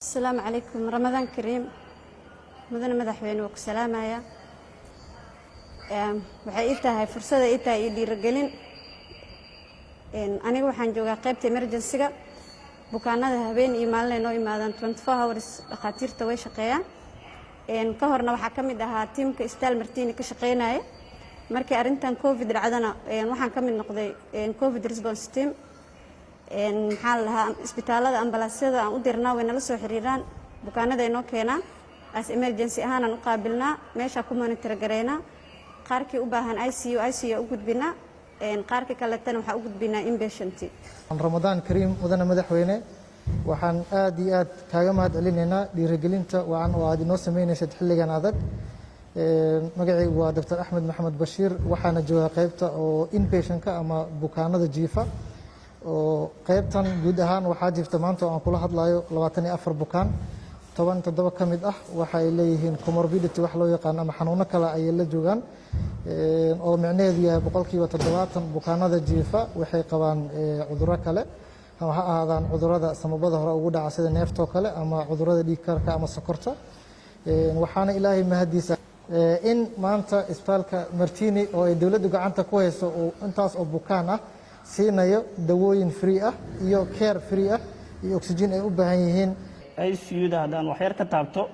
Asalaamu calaykum, Ramadaan kariim. Mudane madaxweyne, waa ku salaamaya. Waxay ii tahay fursada, ii tahay iyo dhiirigelin. Aniga waxaan joogaa qaybta emergency-ga. Bukaanada habeen iyo maalin ay noo imaadaan, 24 hours dhakhaatiirta way shaqeeyaan. Ka horna waxaa ka mid ahaa tiimka Isbitaal Martini ka shaqeynaya. Markii arrintan COVID dhacdana, waxaan ka mid noqday COVID response team. Maxaa la dhahaa, isbitaalada ambalaasyada aan u dirnaa, way nala soo xiriiraan, bukaanada ay noo keenaan, as emergency ahaanaan u qaabilnaa, meeshaa ku monitor gareynaa. Qaarkii u baahan ICU, ICU u gudbinaa, qaarkii kaletana waxaa u gudbinaa inpatient. Ramadaan kariim, mudane madaxweyne. Waxaan aad iyo aad kaaga mahad celinaynaa dhiirigelinta wacan oo aad inoo sameynaysid xilligan adag. Magacaygu waa Doctor Axmed Maxamed Bashiir. Waxaana joogaa qaybta oo inpatientka ama bukaanada jiifa, oo qaybtan guud ahaan waxaa jirta maanta oo aan kula hadlayo 24 bukaan. 17 ka mid ah waxay leeyihiin comorbidity wax loo yaqaan ama xanuuno kale ayay la joogaan, oo micnaheedu yahay 70% bukaanada jiifa waxay qabaan cudurro kale, ama ha ahaadaan cudurrada samabada hore ugu dhaca sida neeftoo kale, ama cudurrada dhiig karka ama sokorta. Waxaana Ilaahay mahadiisa in maanta Isbitaalka Martini oo ay dowladdu gacanta ku hayso uu intaas oo bukaan ah siinayo dawooyin free ah iyo care free ah iyo oxygen ay u baahan yihiin. ICU-da haddaan waxyar ka taabto,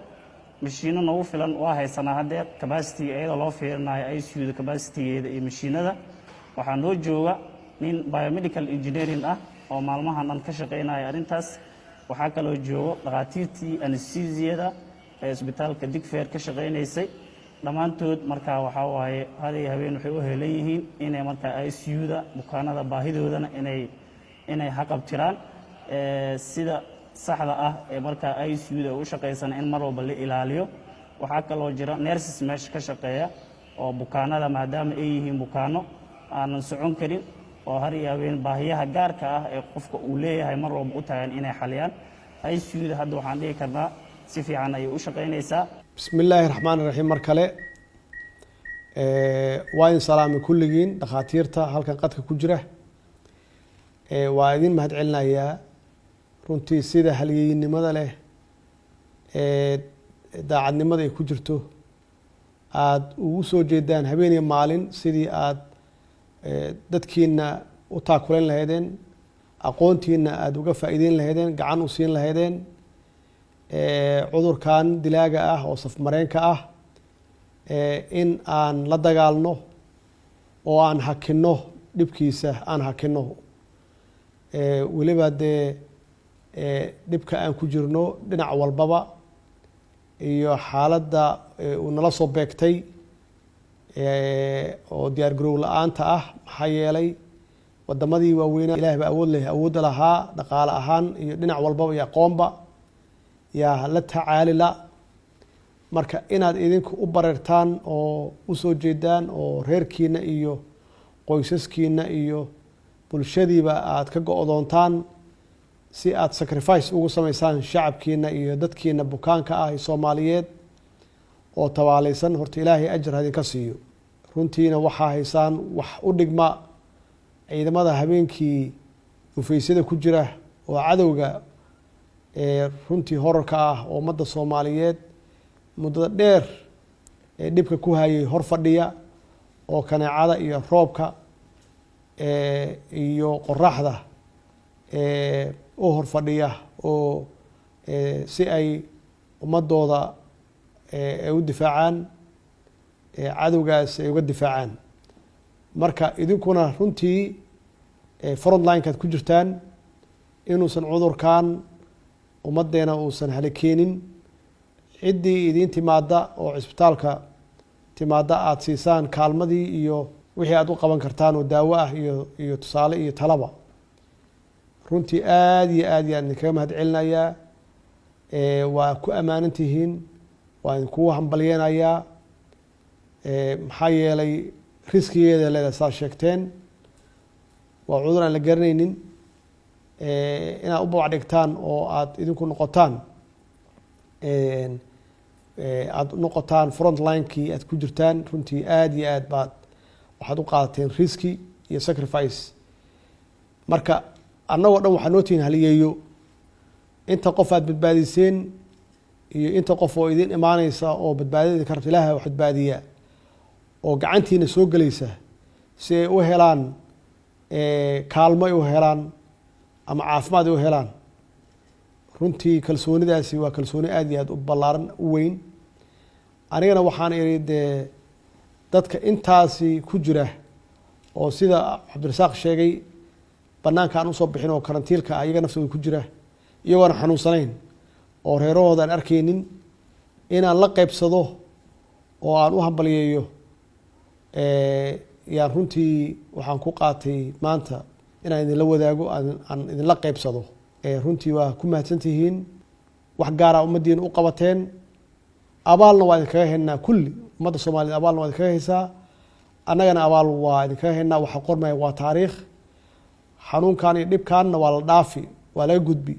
mashiino nagu filan waa haysanaa haddeer. Capacity iyadoo loo fiirinayo ICU-da capacitygeeda iyo mashiinada, waxaa noo jooga nin biomedical engineering ah oo maalmahan dhan ka shaqaynaya arrintaas. Waxaa kaloo joogo dhakhaatiirtii anesthesiyada ee isbitaalka Digfeer ka shaqaynaysay dhammaantood. Markaa waxaa waaye, had iyo habeen waxay u heelan yihiin inay markaa ICU-da bukaanada baahidoodana inay haqabtiraan sida saxda ah ee markaa ICU-da u shaqaysana in mar walba la ilaaliyo. Waxaa kaloo jira nurses meesha ka shaqeeya oo bukaanada, maadaama ay yihiin bukaano aanan socon karin oo har iyo habeen baahiyaha gaarka ah ee qofka uu leeyahay mar walba u taagan inay xaliyaan. ICU-da hadda waxaan dhihi karnaa si fiican ayay u shaqaynaysaa. Bismi illaahi raxmaan raxiim. Mar kale waa idin salaamay kulligiin dhakhaatiirta halkan qadka ku jira. Waa idin mahad celinayaa runtii sida halyeynimada leh ee daacadnimada ay ku jirto aada ugu soo jeedaan habeen iyo maalin sidii aada dadkiina u taakuleyn lahaydeen, aqoontiina aada uga faa'iideyn lahaydeen, gacan u siin lahaydeen cudurkan dilaaga ah oo safmareenka ah, in aan la dagaalno oo aan hakinno dhibkiisa, aan hakinno. Weliba dee dhibka aan ku jirno dhinac walbaba iyo xaaladda uu nala soo beegtay oo diyaar garow la-aanta ah, maxaa yeelay wadamadii waaweynaa, Ilaah baa awood leh, awoodda lahaa dhaqaale ahaan iyo dhinac walbaba iyo aqoonba yaa la tacaalila. Marka inaad idinku u bareertaan oo usoo jeedaan oo reerkiina iyo qoysaskiina iyo bulshadiiba aada ka go-doontaan si aada sacrifice ugu sameysaan shacabkiina iyo dadkiina bukaanka ah ee Soomaaliyeed oo tabaaleysan, horta Ilaahay ajar hadinka siiyo. Runtiina waxaa haysaan wax u dhigma ciidamada habeenkii dhufaysyada ku jira oo cadowga runtii horarka ah oo ummadda Soomaaliyeed muddada dheer ee dhibka ku hayay hor fadhiya, oo kaneecada iyo roobka iyo qoraxda u hor fadhiya oo si ay ummadooda ay u difaacaan, cadowgaas ay uga difaacaan. Marka idinkuna runtii frontline-kaad ku jirtaan inuusan cudurkan ummaddeena uusan halakeenin. Ciddii idiin timaada oo cisbitaalka timaada aada siisaan kaalmadii iyo wixii aada u qaban kartaan oo daawo ah iyo tusaale iyo talaba. Runtii aada iyo aad iyo aad idinkaga mahad celinayaa. Waa ku ammaanan tihiin, waa idinkugu hambalyeynayaa, maxaa yeelay riskigeeda leedahay. Saad sheegteen, waa cudur aan la garanaynin. Inaad u babac dhigtaan oo aada idinku noqotaan, aada noqotaan front line-kii aad ku jirtaan, runtii aada iyo aad baad waxaad u qaadateen riski iyo sacrifice. Marka annagoo dhan waxaa noo tihiin haliyeeyo. Inta qof aad badbaadiseen iyo inta qof oo idin imaaneysa oo badbaadada idinka rabta, Ilaha wax badbaadiya, oo gacantiina soo gelaysa si ay u helaan kaalmo, ay u helaan ama caafimaad ay u helaan, runtii kalsoonidaasi waa kalsooni aad iyo aad u ballaaran, u weyn. Anigana waxaan iri, dee dadka intaasi ku jira oo sida Cabdirasaaq sheegay banaanka aan usoo bixin oo karantiilka ah, iyaga naftooda ku jira, iyagoona xanuunsanayn oo reerahooda aan arkaynin, inaan la qeybsado oo aan u hambalyeeyo yaan runtii waxaan ku qaatay maanta inaan idinla wadaago, aan idinla qeybsado. Runtii waa ku mahadsantihiin. Wax gaaraa ummaddiina u qabateen, abaalna waa idinkaga haynaa. Kulli ummadda Soomaaliyed abaalna waa idinkaga haysaa, annagana abaal waa idinkaga haynaa. Waxa qormaya waa taariikh. Xanuunkan iyo dhibkaanna waa la dhaafi, waa laga gudbi,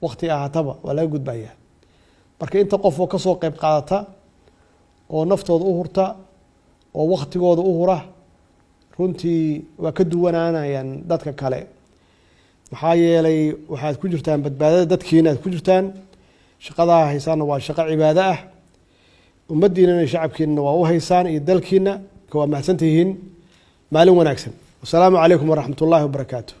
wakti ahaataba waa laga gudbaya. Marka inta qof oo kasoo qeyb qaadata oo naftooda u hurta oo waktigooda u hura, runtii waa ka duwanaanayaan dadka kale, maxaa yeelay waxaad ku jirtaan badbaadada dadkiina aad ku jirtaan. Shaqadaa haysaanna waa shaqo cibaado ah, ummaddiinana iyo shacabkiinana waa u haysaan iyo dalkiina. Waa mahadsantihiin. Maalin wanaagsan. Wasalaamu calaykum waraxmat ullaahi wabarakaatu.